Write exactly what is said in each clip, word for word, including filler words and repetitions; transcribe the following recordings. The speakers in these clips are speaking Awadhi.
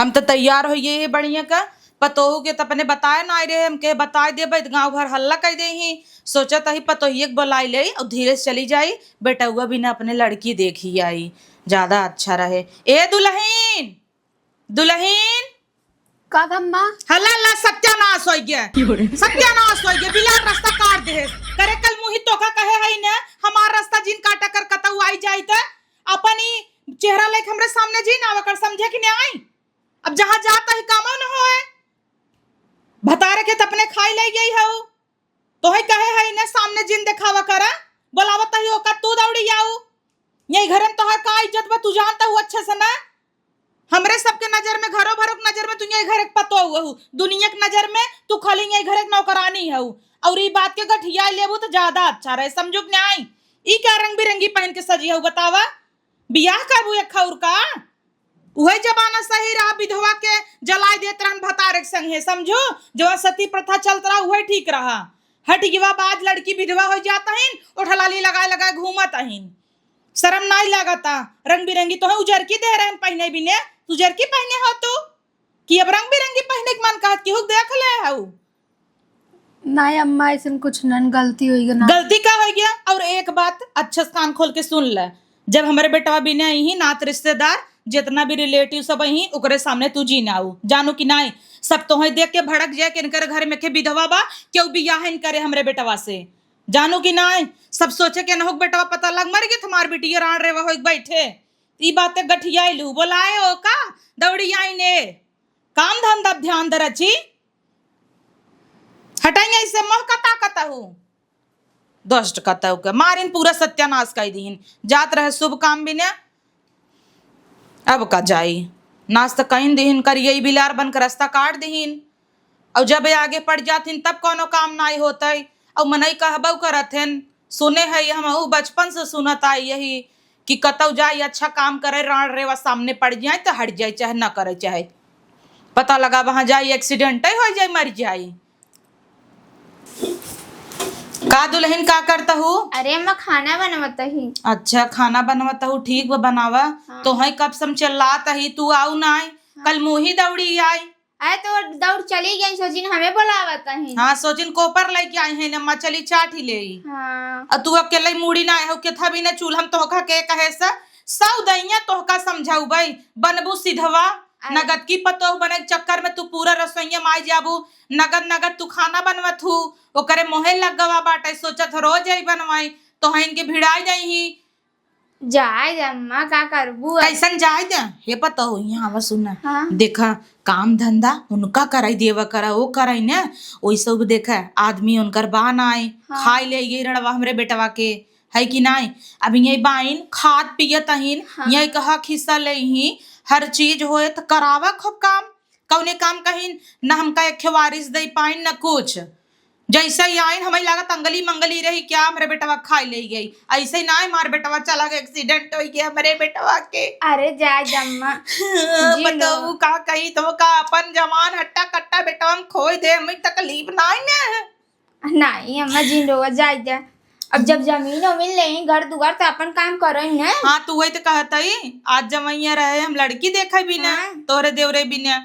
हम तो तैयार होइए ही बढ़िया का, पतोहू के तो अपने बताए ना रहे, हम कहे बताए देबे तो गाँव भर हल्ला कर दे ही। सोचत ही पतोहिए के बोलाई ले और धीरे से चली जाई, बेटउआ बिना अपने लड़की देखी आई, ज्यादा अच्छा रहे। ए दुलहिन, दुलहिन। का अम्मा? हल्ला हल्ला सत्यानाश होइ गया, सत्यानाश होइ गया, बिलार रास्ता काट दे। करे कल मुही तोका कहे है न, हमार रास्ता जिन काटा कर कतऊ आई जाई त अपन ही चेहरा लेके हमरे सामने जिन आवा कर, समझे कि नहीं आई? अब जहाँ जात ही कामो न होए, भतारे के त अपने खाई ले गई हऊ, तोहे कहे है न सामने जिन देखावा करा, बोलावत ही ओका तू दौड़ी आऊ। यही घर में तोहर का इज्जत बा, तू जानता हूँ अच्छे से ना। हमरे सबके नजर में, घरों भरों के नजर में तू यही घर के पतोहू हऊ, दुनिया के नजर में तू खाली यही घर के नौकरानी हऊ। और ई बात के गठिया लेबू तो ज्यादा अच्छा रहे, समझू कि नहीं? ई का रंग बिरंगी पहन के सजी हऊ बतावा? बियाह करबू एक खौर का? उहे जमाना सही रहा, विधवा के जलाए देत रहन भतारे के संगे, समझो? जो सती प्रथा चलत रहा, उहे ठीक रहा। हट गवा, बाज लड़की विधवा हो जात हईन, ओठलाली लगाए लगाए घूमत हईन। शर्म नाई लागता? रंग बिरंगी तोहे उजरकी दे रहन पहने बिने, तू उजरकी पहने हो तू, कि अब रंग बिरंगी पहने के मन कहत कि हुक देख ले हऊ। नाई अम्मा, ऐसन कुछ नन, गलती होइ गया ना। गलती का होइ गया? और एक बात अच्छा से कान खोल के सुन ले, जब हमरे बेटवा बिने आई ही, नात रिश्तेदार जितना भी रिलेटिव सब आई ही, ओकरे सामने तू जिन आऊ, जानू कि नाई? सब तोहे देख के भड़क जाए कि इनकर घर में के विधवा बा, केहू बियाह न करे हमरे बेटवा से, जानू कि नाई? सब सोचे के नहुक बेटवा पता लग मर गए, हमार बिटिया राण रेवा होइ बैठे। ई बात गठियाई लू, बोलाए ओका, दौड़ी आई ने, काम धंधा ध्यान दे रची। हटाई ऐसे मोह कता कता हूँ। दुष्ट कतऊ के मारिन पूरा सत्यानाश कई दीहिन। जात रहे शुभ काम बिने, अब का जाई? नाश त कईन दीहिन, करियई बिलार बन के रास्ता काट दीहिन। और जब आगे पड़ जाथिन तब कौनो काम नाई होतई। और मनई कहबऊ करत हन, सुने है हमहू बचपन से सुनत आई यही कि कतऊ जाई अच्छा काम करे, राण रेवा सामने पड़ जाए तो हट जाए, चाहे न करे, चाहे पता लगा वहां जाई एक्सीडेंट हो जाए, मर जाई। का दुलहिन, का करत हू? अरे अम्मा, खाना बनवत ही। अच्छा, खाना बनवत हू, ठीक बा, बनावा। हाँ। तोहे कब से हम चिल्लात ही, तू आऊ नाई। हाँ। कल मुही दौड़ी आई। अरे तो दौड़ चली गई, सोचिन हमें बोलावत ही। हाँ, सोचिन कोपर लेके आई है, अम्मा चली चाट ही ले। हाँ। और तू अकेले मूड़ी ना आए हो, केथा भी ना चूल्हा में तोहका के कहे से सौ दैया तोहका समझाऊ भाई, बनबू सिधवा। अरे। नगद की पतोह बने के चक्कर में तू पूरा रसोइया में आई जाबू। नगद नगद तू खाना बनवत हू, ओकरे मोहे लग गवा बाटे, सोचत हो रोज आई बनवाई, तो हैं के भिड़ाई जाई ही। जाए दे अम्मा, का करबू अब? कैसन जाए दे? हे पतोह, यहाँ आवा सुना। हाँ। देखा, काम धंधा उनका कराई देवा करा, वो कराई ना, वही सब देखा, आदमी उनकर बा नाई, हाँ। खाई ले ये रड़वा हमरे बेटवा के, है कि नाई? अब यही बाइन खात पियत अहिन, हाँ। यही कहा हिस्सा ले ही, हर चीज होए त करावा खूब काम। कौने काम कहिन, न हमका एक वारिस दे पाइन, न कुछ। जैसे ही आइन, हमें लागत अंगली मंगली रही क्या, हमरे बेटवा खाई ले गई। ऐसे ही ना, हमार बेटवा चला गया, एक्सीडेंट हो गया हमरे बेटवा के। अरे जाए दे अम्मा। जी लो। बताऊ का कही, तो का अपन जवान हट्टा कट्टा बेटवा हम खोई दे, हमें तकलीफ ना आई ना। नाई अम्मा, जिन रोवा जाए दे। अब जब जमीन उमीन लेही, घर दुआर, तो अपन काम करो ही ना। हाँ, तू वही तो कहत हई, आज जमैया रहे, हम लड़की देखे बिना, हाँ। तोरे देवरे बिना,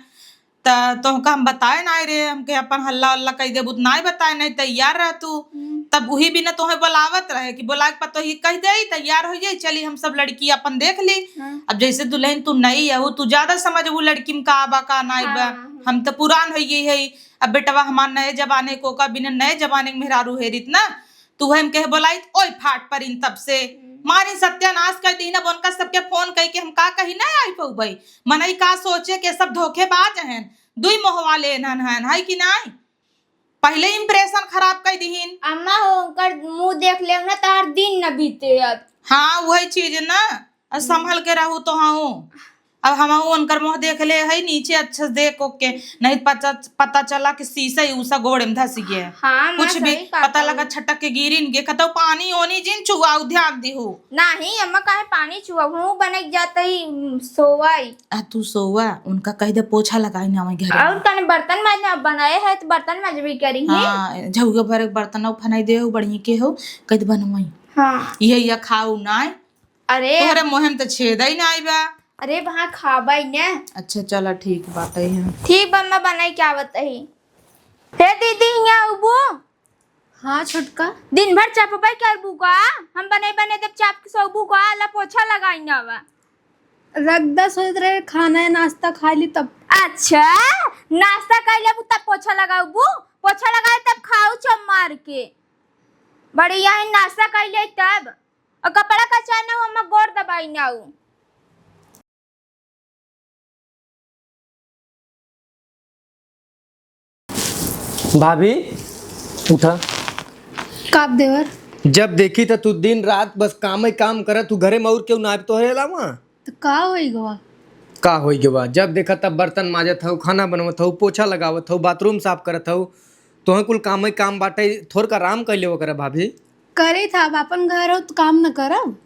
त तोहका हम बताए नाई रे, हमके अपन हल्ला उल्ला कई देबू, त नाई बताए, नाई तैयार रह तू। हम्म। तब उही बिना तोहे बोलावत रहे कि बोला के पतोही कह दे, तैयार हो जाई, चली हम सब लड़की अपन देख ली। हाँ। अब जैसे दुलहिन तू नई अहू, तू ज्यादा समझबू लड़की में का बा, का नाई बा। हाँ, हाँ। हम त पुरान हो गई है, अब बेटवा हमार नए जमाने को का बिना नए जमाने के मेहरारू हेरित ना, तू हम कहे बोलाइत, ओए फाट परिन तब से। हम्म। मारिन सत्यानाश कर दीन, अब उनका सबके फोन कई के हम का कही ना आई पउबई। मनई का सोचे के सब धोखेबाज हैं, दुई मोह वाले एनहन हैं, है कि नाई? पहले impression खराब कर दीन। अम्मा हो, उनकर मुंह देख लेव ना, तार दिन न बीते अब। हाँ, वही चीज ना। अब हम्म। संभल के रहू तो हूँ। अब हमहू उनकर मुँह देख ले हई, नीचे अच्छे से देख ओके, नहीं पता, पता चला कि शीशा ही उषा गोड़े में धस गया। हाँ, माँ, कुछ भी सही कहा पता तू। लगा छटक के गिरिन गे, कतौ पानी ओनी जिन चुआऊ, ध्यान दिहू। नहीं अम्मा, काहे पानी चुआऊ, हूँ बने के जात ही, उम, सोवाई। आ तू सोवा, उनका कह दे पोछा लगाई ना वही घर में। और तने बर्तन माजना बनाए है तो बर्तन माजबी करी है। हाँ, झउगा भर के बर्तन फनाई दे हो, बढ़िया के हो, कह दे बनवाई। हाँ। ये या खाऊ ना। अरे। तोहरे मुँह में तो छेद ही ना आई बा। अरे, वहाँ खाबई ने। अच्छा, चला, ठीक बात है। ठीक बा, मैं बनाई के आवत ही। हे दीदी, हियाँ अउबू? हाँ छोटका। दिन भर चपबई करबू का? हम बने बने देब चाप के सोबू का? ला पोछा लगाई ना बा। रख दस होत रहे, खाना या नाश्ता खाइ ली तब। अच्छा, नाश्ता कइ लेबू तब पोछा लगाबू? पोछा लगाए तब खाऊ चम मार के। बढ़िया है, नाश्ता कइ ले तब। और कपड़ा कचार ना हो, हम गोड़ दबाई ना हो। भाभी, उठा। का देवर? जब देखी त तू दिन रात बस कामे काम करत, तू घरे में और केहू ना आवे तोहरे अलावा? त का होई गवा? का होई गवा? जब देखा तब बर्तन माजत हऊ, खाना बनवत हऊ, पोछा लगावत हऊ, बाथरूम साफ करत हऊ, तोहे कुल कामे काम बाटे, थोड़ का आराम कर लेवा करे भाभी। करे था, अब अपन घर हो तो काम न करब।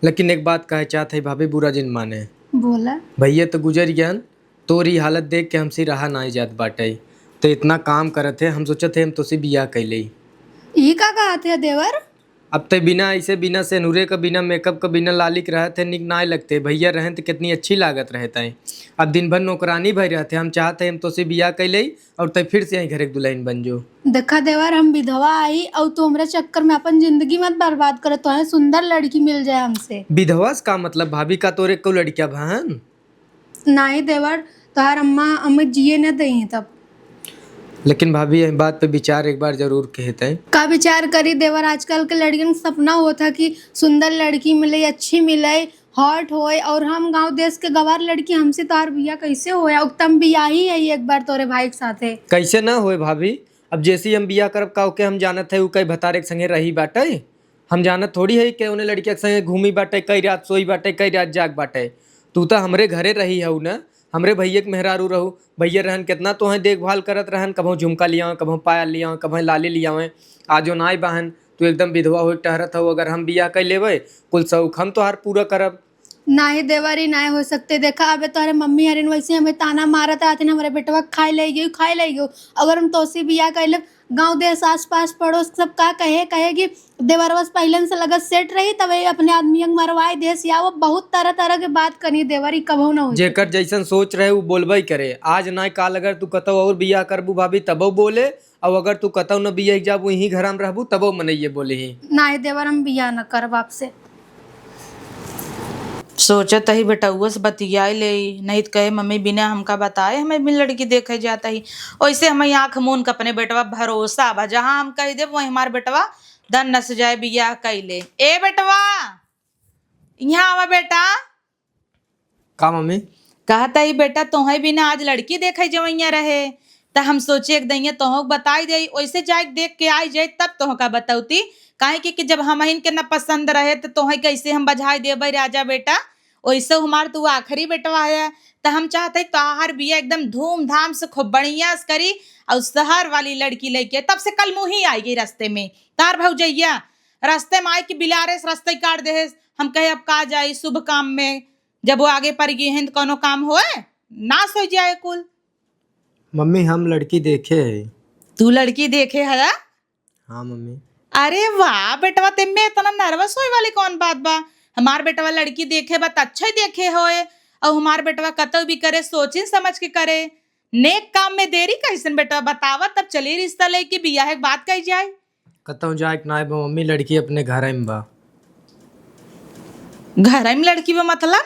लेकिन एक बात कहे चाहत है भाभी, बुरा जिन माने। बोला। भैया तो गुजर गयन, तोरी हालत देख के हमसे रहा नाई जात बाटे। तो इतना काम करत है, हम सोचत है हम तोसे बियाह कैले। ई का कहत है देवर? अब ते बिना ऐसे, बिना सेनुरे का, बिना मेकअप का, बिना लाली के रहत है, निक नाई लगते। भैया रहन तो कितनी अच्छी लागत रहत है। अब दिन भर नौकरानी भई रहत है, हम चाहत है हम तोसे बियाह कैले और ते फिर से यहीं घर के दुल्हन बन जो। देखा देवर, हम विधवा आई और तू हमरा चक्कर में अपन जिंदगी मत बर्बाद कर, तोहे सुंदर लड़की मिल जाए हमसे। विधवा से का मतलब भाभी, का तोरे को लड़कियां बहन? नाही देवर, तोहार अम्मा हमें जिए न देई तब। लेकिन भाभी, यह बात पे विचार एक बार जरूर कहते हैं। का विचार करी देवर, आजकल के लड़कियन के सपना होता कि सुंदर लड़की मिले, अच्छी मिले, हॉट होए, और हम गांव देश के गवार लड़की, हमसे तोहार बियाह कैसे होए? और तम बियाह ही है एक बार तोरे भाई के साथे। कैसे ना होए भाभी, अब जैसे ही हम बियाह करब का ओके हम जानत है, उ कई भतारे के संगे रही बाटे। हम जानत थोड़ी है कि उन्हें लड़किया के संगे घूमी बाटे, कई रात सोई बाटे, कई रात जाग बाटे। तू तो हमरे घरे रही हऊ ना, हमरे भैया के मेहरारू रहू। भैया रहन कितना तोहें देखभाल करत रहन, कभों झुमका लियावे, कभों पायल लियावे, कभों लाली लियावे। आज जो नाई बहन, तू एकदम विधवा होई टहरत हऊ। अगर हम बियाह कर लेबे, कुल शौक हम तोहार पूरा करब। नाही देवर, ई नाही हो सकते। देखा, अबे तोहरे मम्मी हरिन वैसे हमें ताना मारत रहथिन, हमरे बेटवा खाए ले गयो, खाए ले गयो। अगर हम तोसी बियाह कर लेब, गाँव देश, आस पास, पड़ोस सब का कहे, कहे कि देवरवा से पहले से लगत सेट रही, तब ये अपने आदमी के मरवाए देश या वो बहुत तरह तरह के बात करी देवर, ई कबहू ना हो जेकर सके। जैसन सोच रहे, वो बोलबे करे। आज ना काल अगर तू कतौ और बियाह करबू भाभी, तबो बोले, और अगर तू कतौ न बियाह जाबू, यहीं घरा में रहबू, तबो मनइये बोले ही। नाही देवर, हम बियाह न करब आपसे। सोचत ही बेटउआ से बतियाई लेई, नहीं त कहे, "मम्मी बिना हमका बताए हमें बिन लड़की देखे जात ही।" ओइसे हमें आँख मून के अपने बेटवा भरोसा बा, जहाँ हम कहि देब, वहीं हमार बेटवा दन नस जाए बियाह कइले। ए बेटवा, इहाँ आवा बेटा। का मम्मी? कहत ही बेटा, तोहई बिना आज लड़की देखे जवइया रहे, त हम सोचे एक दइया तोहक बताई देई, ओइसे जाए के देख के आई जाए, तब तोहका बतौती। काहे कि, कि जब हमहिन के न पसंद रहे, त तोहई कैसे हम बझाई देबै राजा बेटा? ओइसे हमार तू आखिरी बेटवा है, त हम चाहत ही तोहार बियाह एकदम धूमधाम से खूब बढ़िया से करी, और शहर वाली लड़की लइके। तब से कल मुही आई गई रास्ते में, तार भौजैया रास्ते में आए कि बिलारे से रास्ते काट देहे। हम कहे, "अब का जाई शुभ काम में?" जब वो आगे पड़ गई हैं, त कौनो काम होए? नाश हो जाए कुल। मम्मी, हम लड़की देखे है। तू लड़की देखे है? हाँ, मम्मी। अरे वाह, बेटवा, तेमे इतना nervous होए वाली कौन बात बा? हमार बेटवा लड़की देखे बा, त अच्छा ही देखे होए। और हमार बेटवा कतौ भी करे, सोचिन समझ के करे। नेक काम में देरी कैसन बेटवा, बतावा, तब चली रिश्ता लेके बियाह के बात कही जाए। कतौ जाए के नाय बा मम्मी, लड़की अपने घर में बा। घर में लड़की बा मतलब?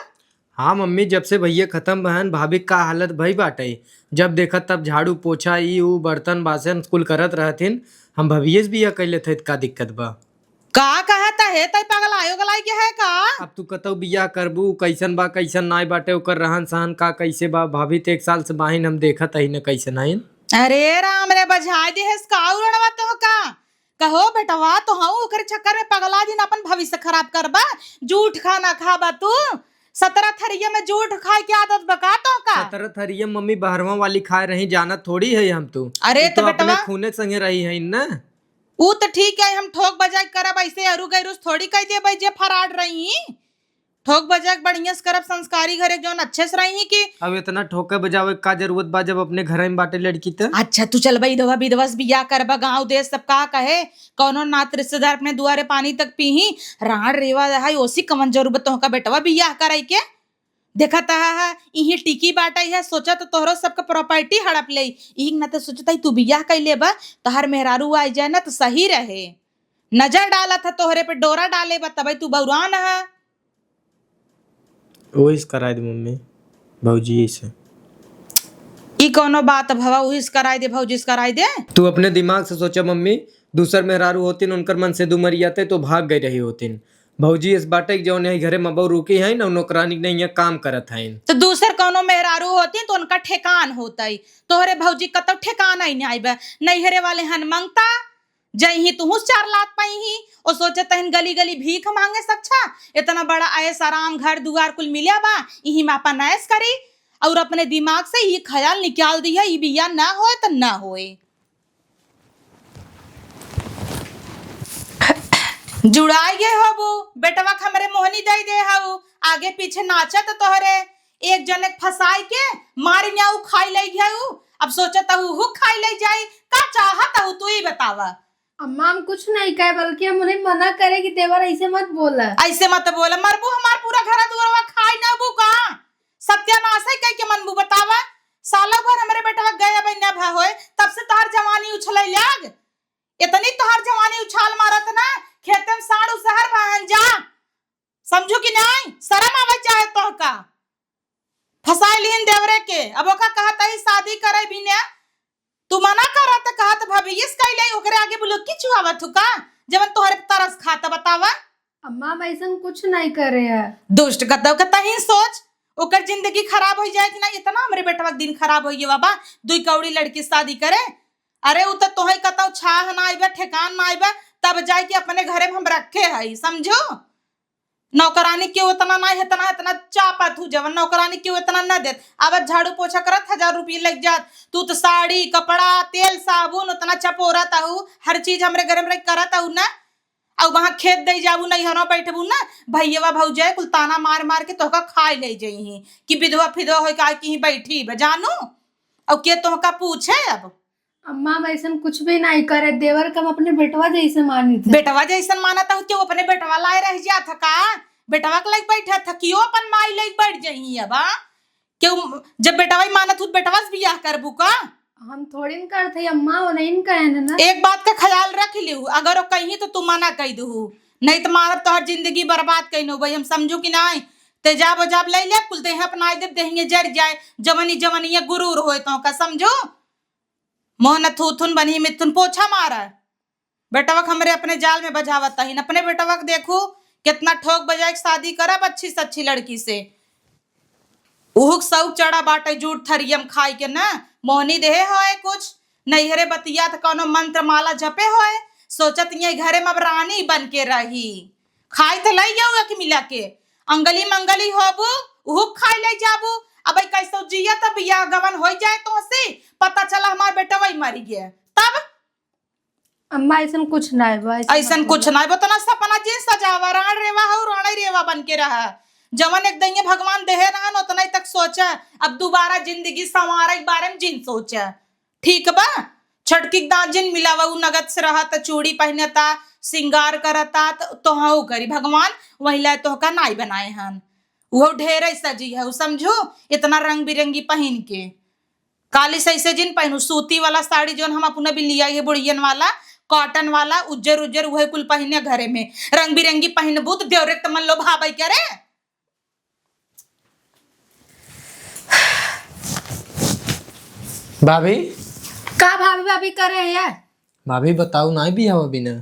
हाँ मम्मी, जब से भैया खत्म बहन, भाभी का हालत भई बाटे। जब देखत तब झाड़ू पोछा, ई ऊ, बर्तन बासन कुल करत रहथिन। हम भभिये से बियाह कर लेत हई, त का दिक्कत बा? का कहत है, तै पगलायो गलाई के है का? अब तू कतौ बियाह करबू, कैसन बा, कैसन नाय बाटे, ओकर रहन सहन का कैसे बा? भाभी त एक साल से बाहिन, हम देखत हई न कैसन हईन। अरे राम रे, बझाए देहस का उड़नवा तो का? कहो बेटवा, तो हऊ ओकरे चक्कर में पगला जिन, अपन भविष्य खराब करबा। जूठ खाना खाबा तू, सतरह थरिया में जूठ खाए के आदत बा का तो का? सतरह थरिया मम्मी बहरवा वाली खाए रही, जानत थोड़ी है हम तू। अरे ई तो तो अपने बेटवा खूने संगे रही है ना। ऊ त ठीक है, हम ठोक बजाए करब, ऐसे अरु गैरुस थोड़ी कह देबै जे फराड रही। ठोक बजाए के बढ़िया से करब, संस्कारी घरे जौन अच्छे से रही कि। अब इतना ठोके बजावे का जरूरत बा जब अपने घर में बाटे लड़की त? अच्छा तू चलबा इधवा विधवा से बियाह करबा, गाँव देश सब का कहे, कौनो नात रिश्तेदार अपने दुआरे पानी तक पीही, राड़ रेवा है, ओसी कवन जरूरत तोहका बेटवा बियाह कराई के? देखत ह, ह, इही टिकी बाटइ ह, सोचत तोहरो सबके property हड़प लेई। इही न त सोचत ह, तू बियाह कइ लेबा, तोहर मेहरारू आइ जाए न त सही रहे। नजर डालत ह तोहरे पे, डोरा डाले बा, तबइ तू बउरान ह। ओहिस कराइ दे मम्मी, भौजी से। ई कउनो बात भवा, ओहिस कराइ दे, भौजी से कराइ दे? तू अपने दिमाग से सोचा मम्मी, दूसर मेहरारू होतिन, उनकर मन से दू मरियाते तो भाग गइ रही होतिन। भौजी इस बाटे कि जौन यही घरे में बहू रुकी है ना, नौकरानी के नहीं यहाँ काम करत है। तो दूसर कौनो मेहरारू होती तो उनका ठेकान होतई। तोहरे भौजी कतौ ठेकान ही नहीं आइबे। नैहरे वाले हन मंगता, जइही तुहूँ चार लात पइही। ओ सोचत हन गली गली भीख मांगे सच्छा, इतना बड़ा ऐश आराम घर दुआर कुल मिल्या बा, इही में अपन ऐश करी। और अपने दिमाग से ई ख्याल निकाल दिया, ई बिया ना होए तो ना होए। जुड़ाई गए होबू, बेटवा के हमरे मोहनी दे दे हऊ, आगे पीछे नाचत तोहरे, एक जने के फंसाई के मारी न्याऊ खाई ले गऊ। अब सोचत हऊ हु खाई ले जाई, का चाहत हऊ तू ही बतावा। अम्मा, हम कुछ नहीं कहे, बल्कि हम उन्हें मना करे कि देवर ऐसे मत बोला। ऐसे मत बोला, मरबू हमार पूरा घर दुआरवा खाई ना बू का? सत्यानाश है कह के मनबू बतावा। सालों भर हमरे बेटवा गए अब न भा होए, तब से तोहार जवानी उछले लाग। इतनी तोहार जवानी उछाल मारत ना, खेते में साढ़ उसहर बहन जा। समझू कि नहीं? शर्म आवे चाहे तोहका। फंसाई लिहिन देवरे के, अब ओका कहत ही शादी करे बिना, तू मना करत कहत भवियस कैले, ओकरे आगे बुलुकी चुआवत हु का? जवन तोहरे पे तरस खाता बतावा। अम्मा, हम ऐसन कुछ नहीं करे है। दुष्ट कतौ के तही सोच, ओकर जिंदगी खराब हो जाए कि ना। इतना हमरे बेटवा के दिन खराब हो गया बाबा, दुई कौड़ी लड़की से शादी करे। अरे उ तो तोहे कतौ छाह ना आइबे, ठेकान ना आइबे, तब जाए के अपने घरे में हम रखे हई, समझो। नौकरानी के उतना ना, इतना, इतना चापत हूँ, जवन नौकरानी के उतना ना देत। अब झाड़ू पोछा करत, हजार रुपये लग जात। तू तो साड़ी, कपड़ा, तेल, साबुन उतना चपोरत हऊ, हर चीज हमरे घर में रख करत हऊ ना। अब वहाँ खेत दे जाबू, नैहरों बैठबू ना, भैया भौजाई कुल ताना मार मार के तोहका खाए ले जइही कि विधवा फिधवा होई के आके ही बैठी बा, जानू। अब के तोहका पूछे अब? अम्मा, हम ऐसन कुछ भी नहीं करे, देवर के हम अपने बेटवा जैसे मानी थे। बेटवा जैसन मानत हूँ, क्यों अपने बेटवा लाए रह जात ह का? बेटवा के लइके बैठत ह, क्यों अपन माई लइके बैठ जइही अब, हाँ? क्यों जब बेटवा ही मानत हूँ, तो बेटवा से बियाह करबू का? हम थोड़ी न करत हई अम्मा, वो नहीं कहने ना। एक बात का ख्याल रख लिहू, अगर वो कहीं तो तू मना कह दू, नहीं तो मारब तोहर जिंदगी बर्बाद कइनो भाई, हम समझू कि नहीं? तेजाब ओजाब ले ले, कुल देह अपना देव, देहिए जर जाए, जवनी जवनिया गुरूर होए तो का समझू? मोहन थूथुन बनी मिथुन पोछा मारा। बेटवा के हमरे अपने जाल में बजावत तहिन। अपने बेटवा के देखू, कितना ठोक बजाए के शादी करब अच्छी से अच्छी लड़की से। उहुक सौक चढ़ा बाटे जूठ थरियम खाई के ना, मोहनी देहे होए कुछ, नैहरे बतिया त कौनो मंत्र माला जपे होए, सोचत ये घरे में अब रानी बन के रही। खाई त लई जाऊ एक मिला के, अंगली मंगली होबू, उहुक खाई ले जाबू। अब कैसो जिया त बियाह गवन हो जाए तोहसे, पता चला हमार बेटवा ही मरी गया, तब अम्मा, ऐसन कुछ नाय बा, ऐसन ऐसन मत कुछ बोला। नाय बा, तना सपना जिन सजावा, राण रेवा हऊ, राणे रेवा बन के रहा। जवन एक दइये भगवान देहे रहन, उतना ही तक सोचा। अब दोबारा जिंदगी संवारे के बारे में जिन सोचा, ठीक बा? छटकी के दांत जिन मिलावा, उ नगद से रहत, चूड़ी पहनता, सिंगार करता, त तोहऊ करी भगवान, वही लाए तोहका नाई बनाए हन। उहो ढेर सजी है, उ समझू, इतना रंग बिरंगी पहिन के। काली से ऐसे जिन पहनू, सूती वाला साड़ी जौन हम अपने भी लिया ये बुढ़ियन वाला, cotton वाला, उज्जर उज्जर, उहे कुल पहिने घरे में। रंग बिरंगी पहिनबू त देवरे के त मन लोभावे करे। भाभी। का भाभी भाभी करे है? भाभी बताऊ, नाई बियाह बिना?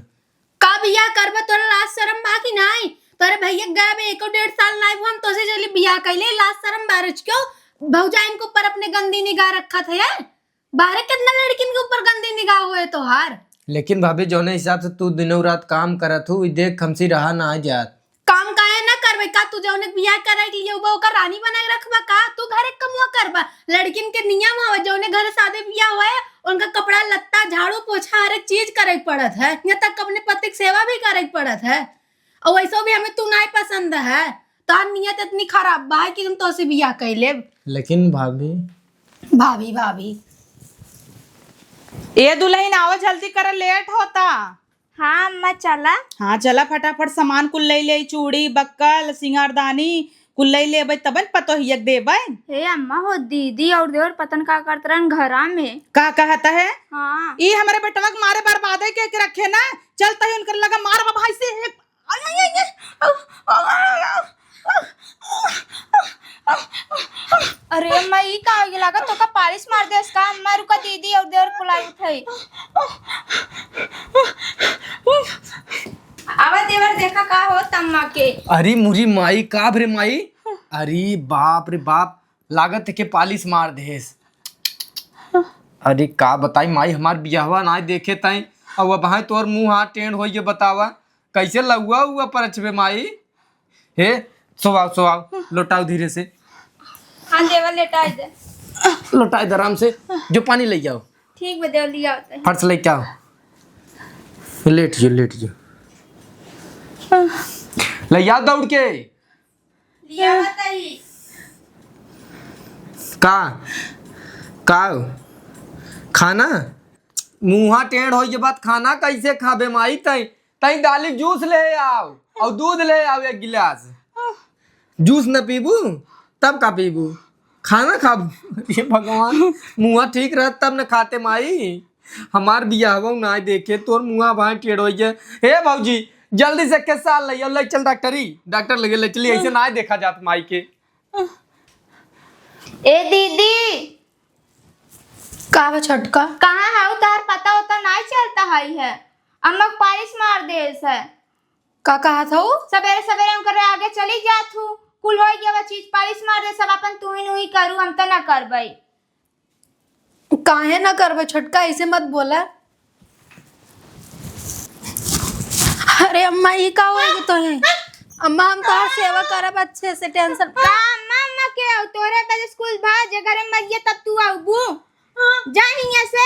का बियाह करबा? तोरा लाज शरम बा कि नाई? तोरे भैया गए बे एको डेढ़ साल नाई, हम तोसे चली बियाह कैले, लाज शरम बारच क्यों? भौजाइन के ऊपर अपने गंदी निगाह रखत है। बाहरे कितना लड़किन के ऊपर गंदी निगाह होए तोहार। लेकिन भाभी, जौने हिसाब से तू दिनों रात काम करत हू, ई देख हमसे रहा ना जात। काम काहे ना करबे? का तू जौने के बियाह करे के लिए बा, ओकर रानी बना के रखबा का? तू घरे के कमुआ करबा? लड़किन के नियम हवे, जौने घरे शादी बियाह होए, उनका कपड़ा लत्ता, झाड़ू पोछा, हर एक चीज करे के पड़त है। यहाँ तक अपने पति के सेवा भी करे के पड़त है। और वैसे भी हमें तू नाई पसंद है। तोहार नियत इतनी खराब बा कि हम तोसे बियाह कर लेब। लेकिन भाभी। भाभी, भाभी। ए दुल्हन, आवा जल्दी कर, late होता। हाँ अम्मा, चला। हाँ, चला फटाफट सामान कुल ले ले, चूड़ी, बक्कल, सिंगारदानी, कुल लइ लेबै तबन पतोहिया के देबै। हे अम्मा हो, दीदी और देवर पतन का करत रहन घरा में। का कहत है? हाँ। ई हमरे बेटवा के मारे बर्बादे के, के रखे ना। चल तही उनकर लगा मार बाबा ऐसे एक। अरे अम्मा, ई का हो गया? लागत तोका पालिश मार देस का? अम्मा रुका, दीदी और देवर बुलाइत है। आवा देवर, देखा का होत अम्मा के। अरे मुरी माई, का भरे माई? अरे बाप रे बाप, लागत है के पालिश मार देस। अरे का बताई माई, हमार बियाहवा नाहीं देखे तई, अब अब तोर मुँह हाथ टेढ़ होइए, बतावा कैसे लउआ उआ परछबे माई? हे, सोआव, सोआव, लोटाव धीरे से। हाँ देवर, लेटाई दे। लोटाई दे आराम से, जो पानी लइ आओ। ठीक बा देवर, लिया होता है। फट से लइ आओ। लेट जो, लेट जो। लइ आओ दौड़ के। लिया होता ही। का? का? खाना? मुँहा टेढ़ होइए बात, खाना कैसे खाबे माई तई? तई डाली जूस ले आओ और दूध ले आओ एक गिलास। जूस न पीबू तब का पीबू? खाना खाबू? अरे भगवान, मुँहा ठीक रहत तब न खाते माई। हमार बियाहवा नाहीं देखे, तोर मुँहा भाई टेढ़ होइए। हे भौजी, जल्दी से के साल लइ आओ, लइ चल डॉक्टरी, डॉक्टर लगे लइ चली, ऐसे नाहीं देखा जात माई के। ए दीदी, का बा छोटका? कहाँ हऊ? तोहार पता होता नाहीं चलता है, है अम्मा के पालिश मार देस है। का कहत हऊ? सबेरे सबेरे उनकर आगे चली जात हूँ, कुल हो गया बा चीज, पालिश मार देस, सब अपन तू ही नुही करू, हम तो ना करबई। काहे ना करबे छोटका, ऐसे मत बोला। अरे अम्मा, ई का होइगे तोहे? अम्मा, हम तोहार सेवा करब अच्छे से, टेंशन का अम्मा, अम्मा के हो? तोरे वजह से कुल भा जे घरे मरिए तब तू आउबू। जा हियां से।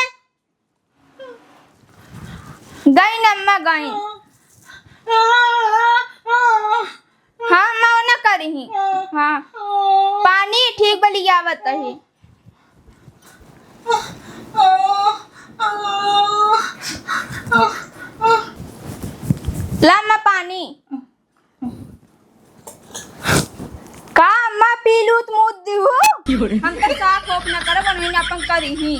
गई न अम्मा, गई। हाँ, अम्मा, वो ना करी। हाँ। पानी ठीक बा, लियावत ही। ला अम्मा पानी। का अम्मा पी लूत मूत दिहू? हम तो साफ ओफ न करब, उन्हीं अपन करी ही।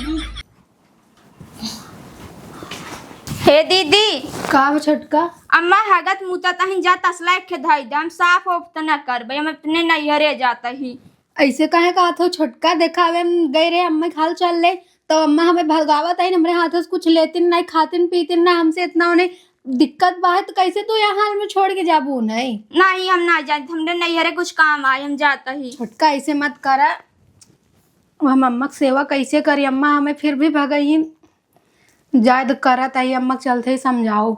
हे दीदी। का बा छोटका? अम्मा हगत मुतत अहिन, जा तसला एक खे धई दे, हम साफ ओफ त न करबे, हम अपने नैहरे जात ही। ऐसे काहे कहत हो छोटका? देखावे हम गए रहे, अम्मा के हाल चाल ले, तो अम्मा हमें भगावत है, हमरे हाथों से कुछ लेतिन नहीं, खातिन पीतिन ना, हमसे इतना उन्हें दिक्कत बा है, तो कैसे तू यहाँ हाल में छोड़ के जाबू नहीं? नहीं, हम ना जाए, हमरे नैहरे कुछ काम आए, हम जात ही। छोटका ऐसे मत करा, हम अम्मा के सेवा कैसे करी? अम्मा हमें फिर भी भगईन। जाए तो करत आई, अम्मा के चलते ही समझाओ।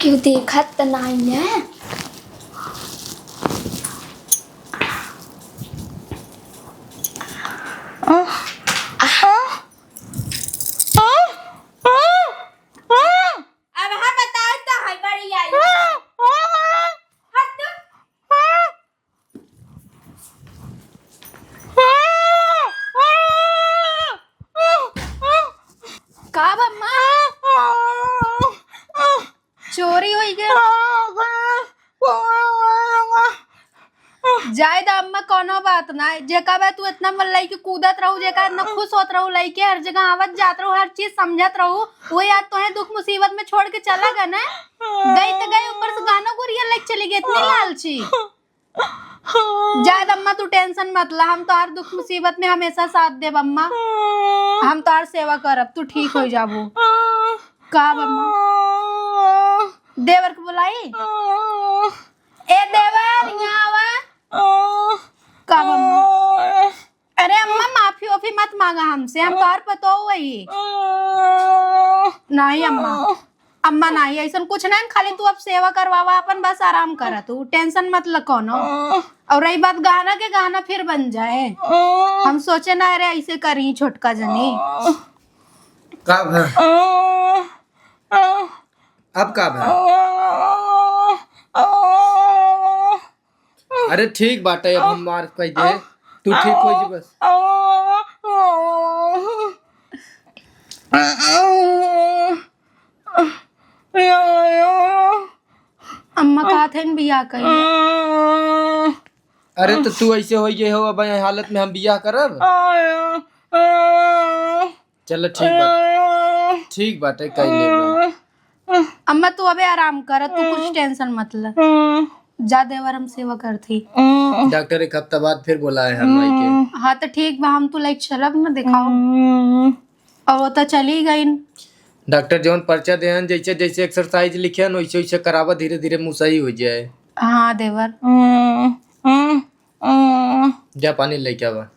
क्यों देखत त नाई है? अब हम बताओ तो है बड़ी आई। हट। का बा अम्मा? चोरी होई गए? जाए दा अम्मा, कोनो बात ना। जेका बा तू इतना मन लइके कूदत रहू, जेका इतना खुश होत रहू, लइके हर जगह आवत जात रहू, हर चीज समझत रहू, वो याद तोहे दुख मुसीबत में छोड़ के चला गए ना। गई तो गई, ऊपर से गाना गुरिया लेके चली गई, इतनी लालची। जाए द अम्मा, तू टेंशन मत ला, हम तोहार दुख मुसीबत में हमेशा साथ देब अम्मा, हम तोहार सेवा करब, तू ठीक हो जाबू। का बा अम्मा? देवर के बुलाई? ए देवर, यहाँ आवा। का बा अम्मा? अरे अम्मा, माफी ओफी मत मांगा हमसे, हम तोहार पतोह वही। नहीं अम्मा, अम्मा नहीं, ऐसन कुछ नहीं, खाली तू अब सेवा करवावा अपन, बस आराम करा तू, टेंशन मत ल कोनो। और रही बात गाना के, गाना फिर बन जाए। हम सोचे ना, अरे ऐसे करी छोटका जनी। का भा? अब का भा? अरे ठीक बाटे, अब हम मार कह दे, तू ठीक हो जी बस। अम्मा कहत हैं बियाह कइले। अरे तो तू ऐसे होइ गए हो, अब ये हालत में हम बियाह करब? चल ठीक बा, ठीक बाटे, कइ लेबे। अम्मा तू अबे आराम कर, तू कुछ टेंशन मत ले। जा देवर, हम सेवा करत ही। डॉक्टर एक हफ्ता बाद फिर बोलाए हैं माई के। हाँ तो ठीक बा, हम तू लइके चलब ना देखाओ। और वो तो चली गइन। डॉक्टर जौन पर्चा देहन, जैसे जैसे एक्सरसाइज लिखेन वैसे वैसे करावा, धीरे धीरे मुँह सही होइ जाए। हाँ देवर। जा पानी लइके आवा।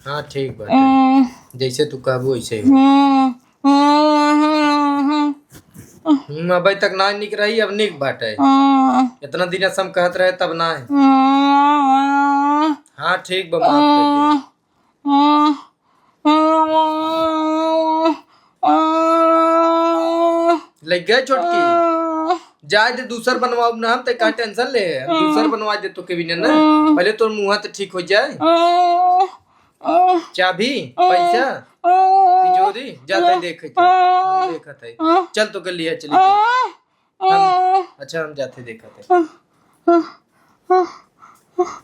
हाँ ठीक बाटे, जैसे तू कहबू वैसे ही। हम्म, अबे तक ना निक रही, अब निक बाटे। इतना दिन से हम कहत रहे तब ना है। हाँ ठीक बा, माफ कर दे। लग गए छोटकी, जाए दे, दूसर बनवाओ ना, हम ते का टेंशन ले, हम दूसर बनवा दे तो के भी ना। पहले तोर मुँह तो ठीक हो जाए। चाबी, पैसा, तिजोरी, जाते देखे थे, हम देखत है। चल तो के लिए चली जाए। हम, अच्छा हम जाते देखत है।